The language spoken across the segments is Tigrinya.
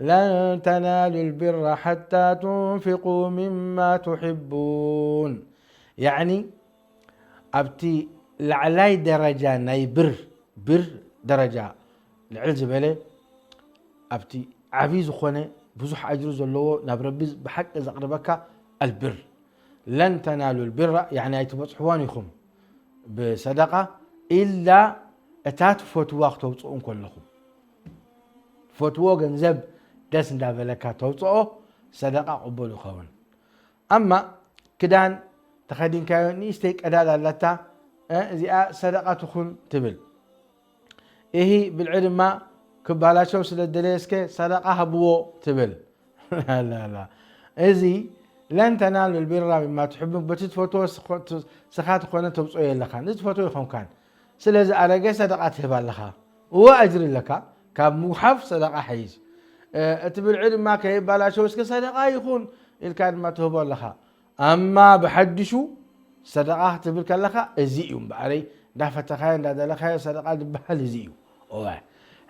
لن تنالوا البر حتى تنفقوا مما تحبون. ያዕኒ ኣብቲ ላዕላይ ደረጃ ናይ ብር፣ ብር ደረጃ ልዕል ዝበለ ኣብቲ ዓብዪ ዝኾነ ብዙሕ ኣጅሪ ዘለዎ ናብ ረቢ ብሓቂ ዘቕርበካ ኣልብር። ለን ተናሉ ልቢራ፣ ያዕኒ ኣይትበጽሕዎን ኢኹም ብሰደቃ ኢላ እታ ትፈትዋ ክተውፅኡ እንከለኹም። ትፈትዎ ገንዘብ ደስ እንዳበለካ ተውፅኦ ሰደቃ ቅቡል ይኸውን። ኣማ ክዳን ተኸዲንካዮ ንእሽተይ ቀዳድ ኣለታ፣ እ፣ እዚኣ ሰደቃ ትኹን ትብል። እሂ ብልዒ ድማ ክባላሸው ስለ ደለየ እስከ ሰደቃ ሃብዎ ትብል። ላላላ። እዚ ለን ተናሉ ልቢራ ቢማ ትሕቡን፣ በቲ ትፈትዎ ስኾ-፣ ት-፣ ስኻ ትኾነ ተውፅኦ የለኻን። እዚ ትፈትዎ ይኾንካን። ስለዚ ኣረገ ሰደቃ ትህብ ኣለኻ። እወ ኣጅሪ ኣለካ። ካብ ምጉሓፍ ሰደቃ ሓይሽ። እ፣ እቲ ብልዒ ድማ ከይባላሸው እስከ ሰደቃ ይኹን ኢልካ ድማ ትህቦ ኣለኻ። ኣማ ብሓድሹ ሰደቃ ክትብል ከለኻ እዚ እዩ እምበኣረይ፣ እንዳፈተኻዮ እንዳደለኻዮ ሰደቃ ዝበሃል እዚ እዩ። እወ።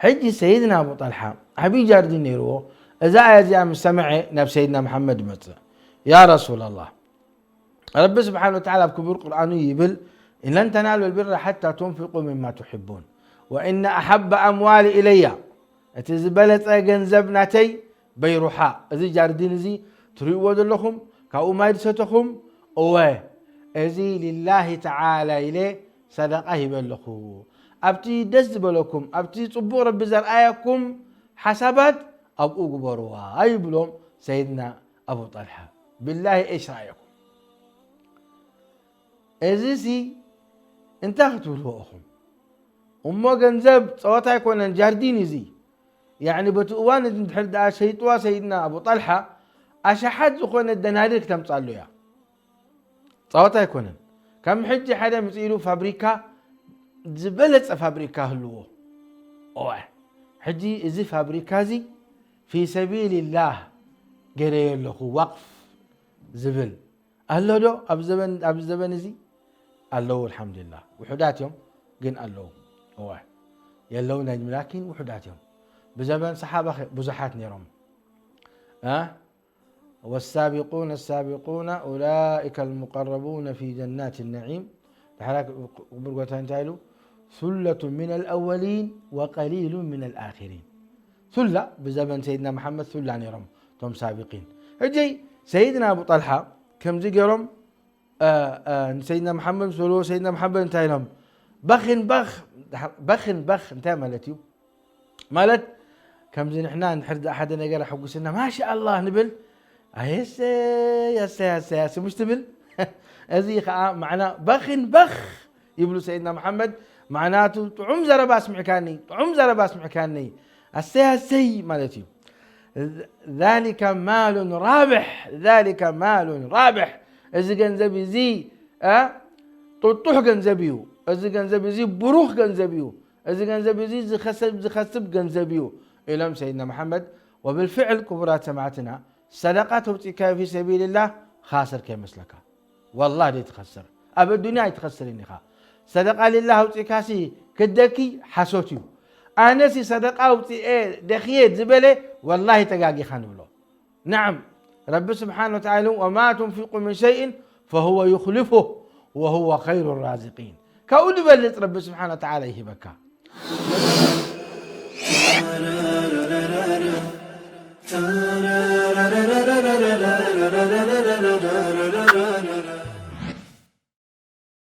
ሕጂ ሰይድና ኣቡ ጠልሓ ዓብዪ ጃርዲን ነይርዎ። እዛ ኣያ እዚኣ ምስ ሰምዐ ናብ ሰይድና መሓመድ ይመጽእ። ያ ረሱላላህ፣ ረቢ ስብሓን ወተዓላ ኣብ ክቡር ቁርኣኑ ይብል፣ ለን ተናሉ ልቢራ ሓታ ቱንፊቁ ሚማ ትሕቡን ወኢነ ኣሓበ ኣምዋሊ ኢለያ፣ እቲ ዝበለጸ ገንዘብ ናተይ በይሩሓ፣ እዚ ጃርዲን እዚ ትርእይዎ ዘለኹም፣ ካብኡ ማይ ዝሰተኹም፣ እወ፣ እዚ ሊላሂ ተዓላ ኢለ ሰደቃ ሂበ ኣለኹ። ኣብቲ ደስ ዝበለኩም፣ ኣብቲ ጽቡቕ ረቢ ዘርኣየኩም ሓሳባት ኣብኡ ግበርዋ ይብሎም ሰይድና ኣቡ ጠልሓ። ቢላሂ ኤሽ ረኣየኩም? እዚ ሲ እንታይ ክትብልዎ ኢኹም? እሞ ገንዘብ ጸወታ ኣይኮነን፣ ጃርዲን እዚ። ያዕኒ በቲ እዋን እዚ እንድሕር ደኣ ሸይጥዋ ሰይድና ኣቡ ጠልሓ፣ ኣሽሓት ዝኾነ ደናድር ክተምጻሉ እያ። ጸወታ ኣይኮነን። ከም ሕጂ ሓደ ምጽእ ኢሉ ፋብሪካ፣ ዝበለጸ ፋብሪካ ህልዎ። እወ፣ ሕጂ እዚ ፋብሪካ እዚ ፊ ሰቢልላህ ገይረዮ ኣለኹ፣ ዋቅፍ ዝብል ኣሎ ዶ? ኣብ ዘበን፣ ኣብ ዘበን እዚ ኣለዉ፣ ኣልሓምዱሊላህ። ውሑዳት እዮም፣ ግን ኣለዉ። እወ፣ የለውን ኣይንብል፣ ላኪን ውሑዳት እዮም። ብዘበን ሰሓባ ኸ ብዙሓት ነይሮም። እ? والسابقون السابقون أولئك المقربون في جنات النعيم. ድሓራ ክቡር ጎይታ እንታይ ኢሉ? ثلة من الأولين وقليل من الآخرين. ثلة፣ ብዘበን ሰይድና መሓመድ ثلة ነይሮም እቶም ሳቢቂን። ሕጂ ሰይድና ኣቡ ጠልሓ ከምዚ ገይሮም፣ እ፣ እ፣ ንሰይድና መሓመድ ምስ በልዎ፣ ሰይድና መሓመድ እንታይ ኢሎም? በኽን በኽ፣ በኽን በኽ እንታይ ማለት እዩ? ማለት ከምዚ ንሕና እንድሕር ደኣ ሓደ ነገር ኣሐጉስና ማሻኣላህ ንብል፣ ኣየሰይ ኣሰይ ኣሰይ ኣሰይ ምሽ ትብል። እዚ ከዓ ማዕና በኽን በኽ ይብሉ ሰይድና መሓመድ፣ ማዕናቱ ጥዑም ዘረባ ኣስምዕካኒ፣ ጥዑም ዘረባ ኣስምዕካኒ፣ ኣሰይ ኣሰይ ማለት እዩ። ذلك مال رابح، ذلك مال رابح። እዚ ገንዘብ እዚ፣ እ፣ ጥጡሕ ገንዘብ እዩ። እዚ ገንዘብ እዚ ብሩኽ ገንዘብ እዩ። እዚ ገንዘብ እዚ ዝኸሰብ፣ ዝኸስብ ገንዘብ እዩ ኢሎም ሰይድና መሓመድ። ወብልፍዕል ክቡራት ሰማዕትና፣ ሰደቃ ተውፂእካዮ ፊ ሰቢልላህ ኻስር ከይመስለካ። ወላሂ ደይ ትኸስር። ኣብ ኣዱንያ ኣይትኸስርን ኢኻ። ሰደቃ ሊላህ ኣውፂእካሲ ክደኪ ሓሶት እዩ። ኣነሲ ሰደቃ ኣውፂኤ ደኽየ ዝበለ ወላሂ ተጋጊኻ ንብሎ። نعم، ረቢ ስብሓን ወተዓላ ኢሉ፣ وما تنفقوا من شيء فهو يخلفه وهو خير الرازقين። ካብኡ ዝበልፅ ረቢ ስብሓን ወተዓላ ይህበካ።